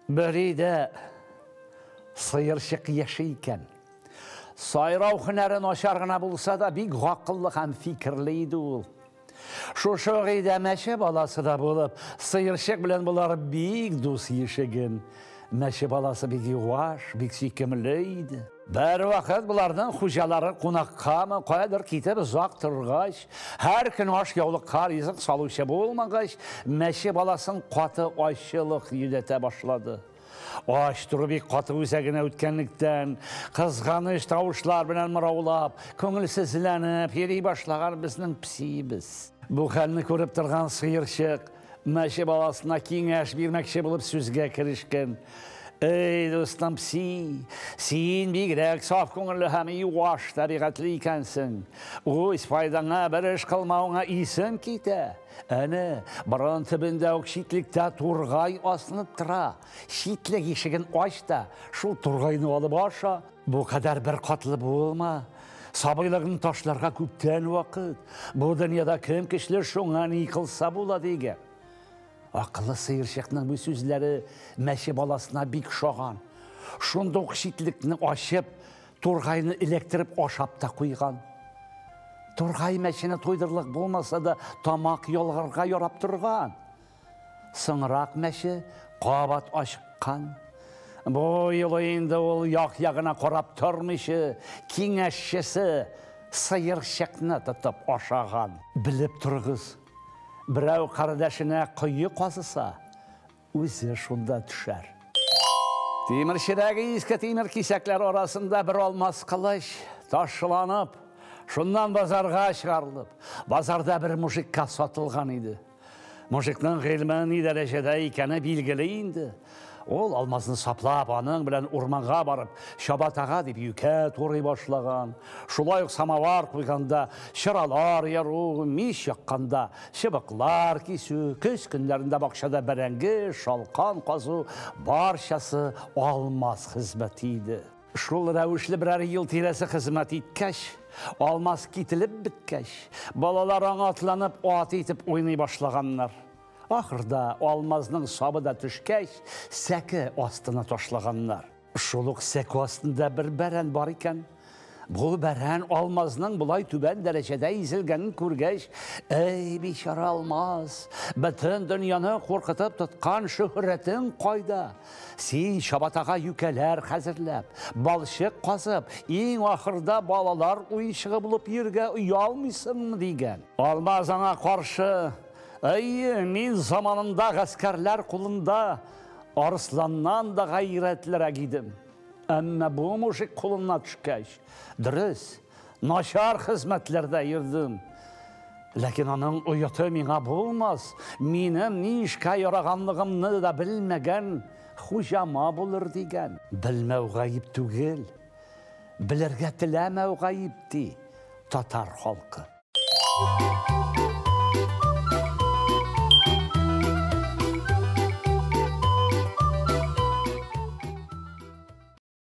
Бер өйдә сыерчык яши икән. Сайрау һөнәре начар гына булса да, бик гакыллы һәм фикерле иде ул. Шушы ук өйдә мәче баласы да булып, сыерчык белән болар бик дус яшәгән. Мәче баласы бик юаш, бик сөйкемле иде. Бер вакыт боларның хуҗалары кунаккамы, каядыр китеп озак торгач, һәр көн аш яулыкка ризык салучы булмагач, мәче баласын каты ачылык йөдәтә башлады. Ач тору бик каты үзәгенә үткәнлектән, кызганыч тавышлар белән мыраулап, күңелсезләнеп йөри башлаган безнең псиебез. Бу хәлне күреп торган сыерчык мәче баласына киңәш бирмәкче булып сүзгә керешкән. Эй, дустым пси, син бигрәк саф күңелле һәм юаш табигатьле икәнсең. Үз файдаңа бер эш кылмавыңа исем китә. Әнә, борын төбендә үк читлектә тургай асылынып тора. Читлек ишеген ач та, шул тургайны алып аша. Бу кадәр бер катлы булма. Сабыйлыгын ташларга күптән вакыт. Бу дөньяда кем көчле, шуңа ни кылса була дигән. Акыллы сыерчыкның бу сүзләре мәче баласына бик ошаган. Шунда ук читлекне ачып, тургайны эләктереп ашап та куйган. Тургай мәчене туйдырлык булмаса да, тамак ялгарга ярап торган. Соңрак мәче кабат ачыккан. Бу юлы инде ул як-ягына карап тормыйча, киңәшчесе сыерчыкны тотып ашаган. Белеп торыгыз, берәү кардәшенә кое казыса, үзе шунда төшәр. Тимерчедәге иске тимер кисәкләр арасында бер алмас кылыч ташланып, шуннан базарга чыгарылып, базарда бер мужикка сатылган иде. Мужикның гыйльме ни дәрәҗәдә икәне билгеле инде. Ул алмазны саплап, аның белән урманга барып, чабатага дип юкә турый башлаган. Шулай ук самовар куйганда чыралар яру, мич якканда чыбыклар кисү, көз көннәрендә бакчада бәрәңге, шалкан казу барчасы алмаз хезмәте иде. Шул рәвешле берәр ел тирәсе хезмәт иткәч, алмаз кителеп беткәч, балалар аңа атланып ат итеп уйный башлаганнар. Ахырда алмазның сабы да төшкәч, сәке астына ташлаганнар. Шул ук сәке астында бер бәрән бар икән. Бу бәрән алмазның болай түбән дәрәҗәдә изелгәнен күргәч, әй, бичара алмаз, бөтен дөньяны куркытып тоткан шөһрәтең кайда? Син чабатага юкәләр хәзерләп, балчык казып, иң ахырда балалар уенчыгы булып йөргә оялмыйсыңмы дигән. Алмаз аңа каршы, әйе, мин заманында гаскәрләр кулында арысланнан да гайрәтлерәк идем. Әмма бу мужик кулына төшкәч, дөрес, начар хезмәтләрдә йөрдем. Ләкин аның ояты миңа булмас, минем ни эшкә яраганлыгымны да белмәгән хуҗама булыр дигән. Белмәү гаеп түгел, белергә теләмәү гаеп, ди татар халкы.